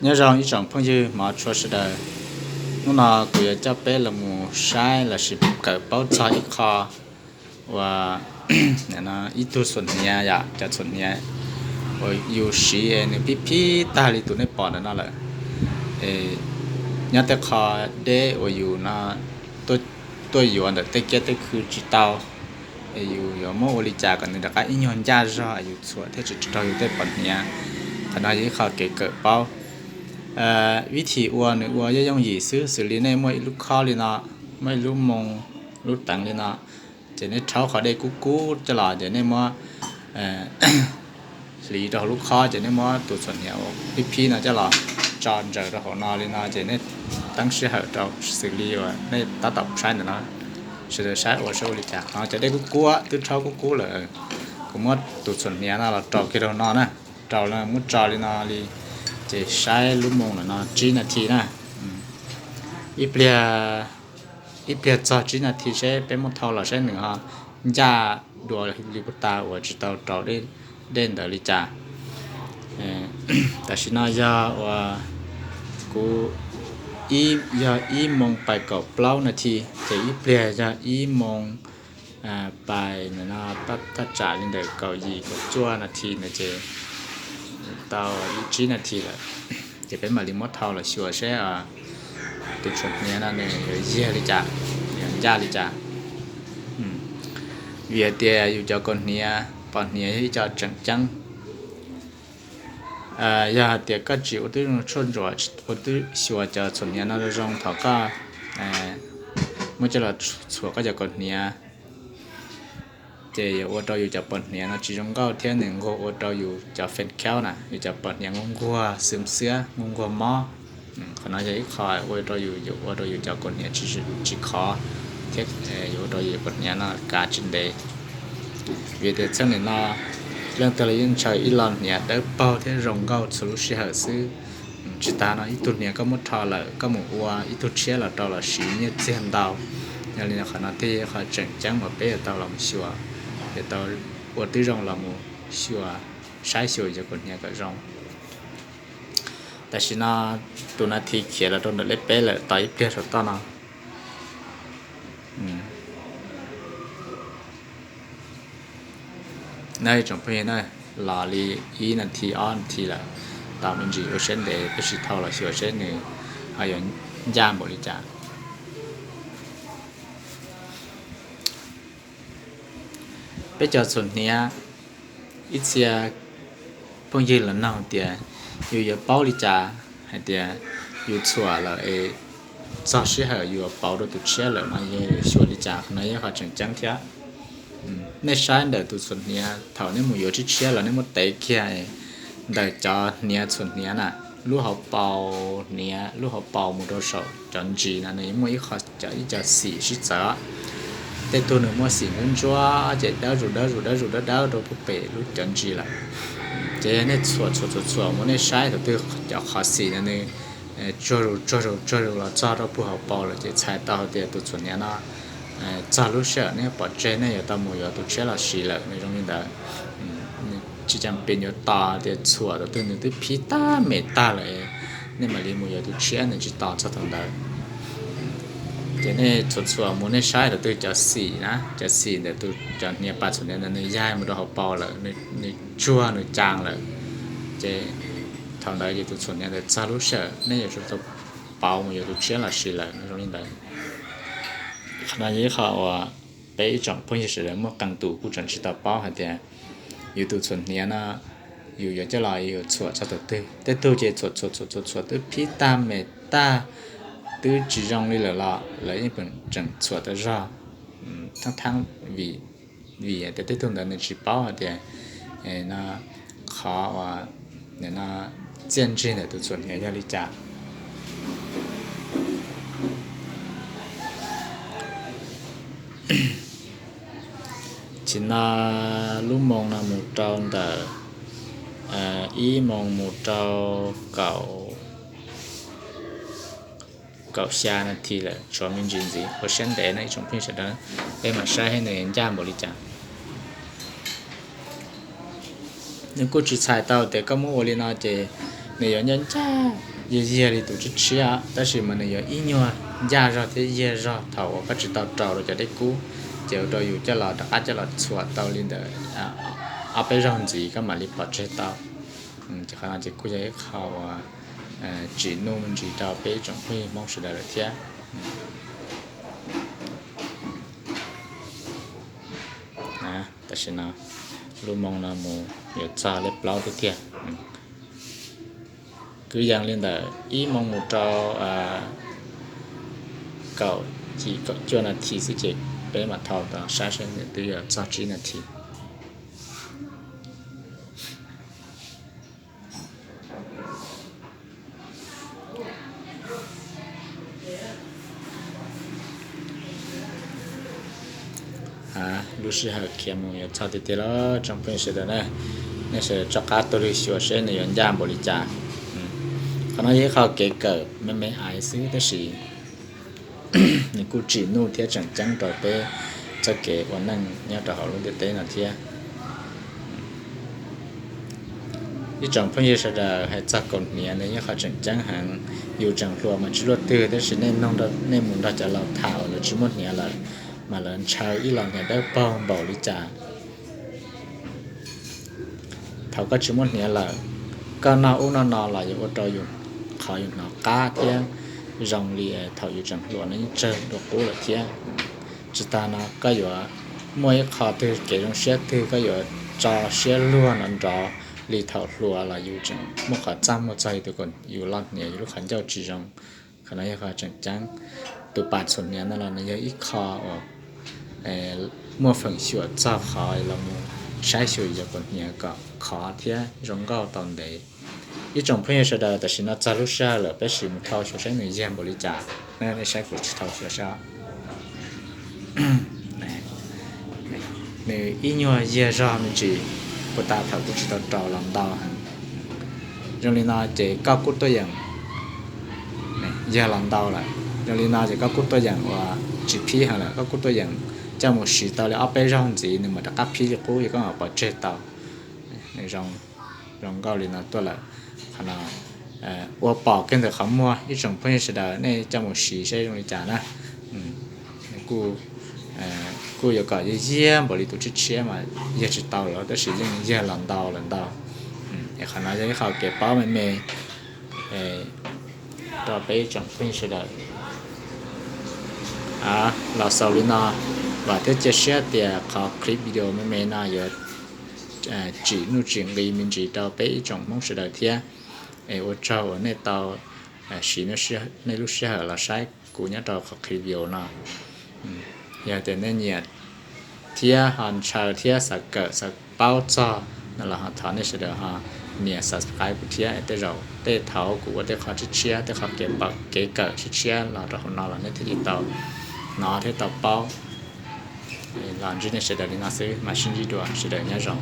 Nyob zoo ib tsoom phooj ywg hmov tshua sawv daws, hnub no kuv yuav coj peb los mus saib lossis kawm paub txog ib qho uas ib tug txhuam hniav yom, cov txhuam hniav uas yus siv es nws phib phib tag li tus nej pom ntawm no lawm. Nyob tej qho deb uas yus no tuaj yuav ntawm tej kiab tej khw tsis tau, es yus yuav muab ua li cas kom nws rov qab ib nyuag ncaj zog yus txhuam thiaj tsis raug yus tej pos hniav. Qhov no yog ib qho kev kawm paub. Vib thim ua nws ua yooj yooj yim xwb, xws li nej muaj ib lub khob li no, muaj ib lub moo, lub teev li no, ces nej rhaub qhov dej kub kub coj los ces nej muab hliv rau hauv lub khob ces nej muab tus txhuam hniav uas phib phib no coj los tso ntsaws rau hauv no li no ces nej teeb sij hawm rau xws li uas nej tab tom saib ntawm no, sawv daws saib ua saib ua li cas. Qhov no cov dej kub kub twb rhaub kub kub lawm, kuv muab tus txhuam hniav no los rau kiag rau no na, rau muab tso li no li, ces saib lub moo ntawm no tsib nas this na. Ib pliag, ib pliag txog tsib nas this seb peb muab thau los seb nws ho ncaj dua li puas tas uas tsis tau rau dej ntawd li cas. Tam sim no yog uas kuv yog ib moo pais kaum plaub nas this, ces ib pliag yog ib moo pais no, thaj tsam li ntawm kaum yim kaum cuaj nas this ntawd ces tau ib tsib nas this lawm. Ces peb mam li muab thau los xyuas seb tus txhuam hniav no nws yuav yiag li cas, yuav ncaj li cas. Vim hais tias yus cov kaus hniav, pos hniav yog ib co tseem ceeb. Yog hais tias koj tsis ua tib zoo tshuaj ntsuam, ua tib xyuas cov txhuam hniav no zoo zoo thaum koj muab coj los txhuam koj cov kaus hniav, ces yuav ua rau yus cov pos hniav no tsis zoo nkauj thiab nws nquag ua rau yus cov fem khaub na, yus cov pos hniav nquag nquag xwm xiab nquag nquag mob. Qhov no yog ib qho ua rau yus, yuav ua rau yus cov kaus hniav tsis khov thiab yuav ua rau yus kaus hniav no kav tsis ntev. Vim tias txheej nim no leej twg los yeej ntshaw ib lo hniav dawb paug thiab zoo nkauj txhua lub sij hawm xwb. Tsis tas no ib tug hniav koj muab rho lawm koj mus ua ib tug tshiab los rau los siv nyiaj txiag ntau. Yog li no qhov no thiaj yog qhov tseem ceeb uas peb yuav tau los mus xyuas, yuav tau ua tib zoo los mus xyuas, saib xyuas cov kaus hniav kom zoo. Tam sim no tus nas this khiav los rau ntawm lej peb lawm, tos ib pliag saum toj no. Tsoom phooj ywg na, los li ib nas this ob nas this lawm, tos me ntsis ua siab ntev peb sim thau los xyuas seb nws ho yuav ncaj npaum li cas. Peb cov txhuam hniav, ib txhia phooj ywg los nug tias yus yuav paub li cas hais tias yus txhuam lawm es txog sij hawm yus yuav pauv rau tus tshiab lawm no yus yuav xyuas li cas, qhov no yog qhov tseem ceeb thiab. Nej saib ntawm tus txhuam hniav thaum nej mus yuav tshiab tshiab los nej muab tev kiag ntawm cov hniav txhuam hniav na, lub hauv paus hniav, lub hauv paus mus rau saum cov ntsis no nws muaj ib qho, ib co xim sib txawv. Tej tug nws muaj xim ntsuab ntsuab ces dawb zus dawb zus dawb zus dawb dawb rau puag pem lub cov ntsis lawm. Ces yog nej txhuam txhuam txhuam txhuam mus nej saib thaum twg cov qhov xim no nws tsuag zus tsuag zus tsuag zus los txog rau puag hauv paus lawm ces txhais tau hais tias tus txhuam hniav no txog lub sij hawm nej pov tseg nej yuav tau mus yuav tus tshiab los siv lawm, nws zoo li ntawd. Tsis cas pes yuav tos tias txhuam thaum twg nws twb phib tag me tag lawm nej mam li mus yuav tus tshiab, nws tsis tos txog thaum ntawd. Ces nej txhuam txhuam mus nej saib thaum twg cov xim na, cov xim ntawm tus, cov hniav pas txhuam hniav ntawd nws yaig mus rau hauv paus lawm, nws tsuag nws cas lawm, ces thaum ntawd ces tus txhuam hniav ntawd txog lub sij hawm nej yuav tsum tau pauv mus yuav tus tshiab los siv lawm, nws zoo li ntawd. Qhov no yog ib qho uas peb ib tsoom phooj ywg sawv daws muaj qee tus kuj tseem tsis tau paub hais tias yus tus txhuam hniav no yus yuav coj los yus txhuam txog thaum twg. Tej tug ces txhuam txhuam txhuam txhuam txhuam twb phib tag me tag, twb tsis zoo li lawm los lawv yeej tseem txhuam tau zog. Thab thab vim, vim tias tej tug ntawd nws tsis paub hais tias qhov uas txiaj ntsig ntawm tus txhuam hniav yog li cas. Tsim no lub moo no mus rau ntawm ib moo mus rau kaum, kaum xya nas this lawm, tshuav me ntsis ntxiv, ua siab ntev no ib tsoom phooj ywg sawv daws, peb mam saib seb nws ncaj npaum li cas. Nws kuj tsis txhais tau tias koj muab ua li no ces Nws yuav ncaj ncaj yiag yiag li tus tshiab tshiab, tab sis mas nws yuav ib nyuag ncaj zog thiab yiag zog thaum uas koj tsis tau rau rau cov dej kub, ces ua rau yus coj los rov qab coj los txhuam tau li ntawm ob peb zaug ntxiv koj mam li pov tseg tau. Ces qhov no ces kuj yog ib qho uas tsim nuj me ntsis rau peb ib tsoom phooj ywg Hmoob sawv daws lawm thiab. Tam sim no lub moo no mus yuav txog lej plaub tiag tiag. Kwv yees li ntawm ib moo mus rau kaum yim kaum cuaj nas this xwb ces peb mam thau saib seb nws twb yuav txog tsib nas this. Lub sij hawm khiav mus yuav txog tiag tiag lawm tsoom phooj ywg sawv daws na. Nej sawv daws rov qab tuaj lwg xyuas seb nws yuav ncaj npaum li cas. Qhov no yog ib qho kev kawm me me ais xwb tab sis nws kuj tsim nuj thiab tseem ceeb rau peb txoj kev ua neej nyob rau hauv lub ntiaj teb no thiab. Ib tsoom phooj ywg sawv daws, hais txog kaus hniav nws yog qhov tseem ceeb heev. Yus tseem hluas mas tsis luaj twg, tab sis nej mus nrog cov laus tham uas lawv tsis muaj hniav lawm, mas lawv ntshaw ib los hniav dawb paug npaum li cas. Thaum koj tsis muaj hniav lawm, koj noj ub noj no los yuav ua rau yus qhov yus hnov qab thiab zoo li thaum yus tseem hluas no yeej tsawg dua qub lawm thiab. Tsis tas no koj yuav muaj ib qho twg kev zoo siab twg, koj yuav tso siab luag nrov nrov li thaum hluas los yus tseem muaj qhov txaj muag txog yus tus, yus lub hniav, yus lub qhov ncauj tsis zoo. Qhov no yog qhov tseem ceeb. Tus pas txhuam hniav no los nws yog ib qho uas muaj feem xyuam txog qhov los mus saib xyuas yus cov kaus hniav kom khov thiab zoo nkauj tau ntev. Ib tsoom phooj ywg sawv daws, tam sim no txog lub sij hawm lawm, peb sim mus thau xyuas saib nws yiag npaum li cas. Nej saib kuv tsis thau xyuas saib. Nws ib nyuag yiag zog me ntsis, puas tas thaum kuv tsis tau rau los ntau heev. Zoo li no ces koj kuj tuaj yeem, yog los ntau lawm. Zoo li no ces koj kuj tuaj yeem uas tsis phib heev lawm, koj kuj tuaj yeem coj mus siv tau li ob peb zaug ntxiv nws mam rov qab phib li qub, yog koj mam pov tseg tau. Nws zoo nkauj li no tuaj lawm. Qhov no ua pom kiag ntawm qhov muag, ib tsoom phooj ywg sawv daws nej coj mus siv saib zoo li cas na. Kuj yuav kom yiag yiag npaum li tus tshiab tshiab mas yog tsis tau lawm, tab sis yeej yog los ntau los ntau. Es qhov no yog ib qho kev paub me me rau peb ib tsoom phooj ywg sawv daws. Los xaus li no, vam thiab cia siab tias qhov clip video me me no yuav tsim nuj tsim nqi me ntsis rau peb ib tsoom Hmoob sawv daws thiab. Es ua tsaug uas nej tau siv nej lub sij hawm los saib kuv nyob rau qhov clip video no. Yog tias nej nyiam thiab ho ntshaw thiab xav kawm xav paub txog no los ho thov nej sawv daws ho nias subscribe kuv thiab. Tej zaum tej thaum kuv ua tej qho tshiab tshiab, tej qho kev kawm tshiab tshiab los rau hauv no los nej thiaj li tau hnov thiab tau paub. Los ntsib nej sawv daws li no xwb, mam sib ntsib dua, sawv daws nyob zoo.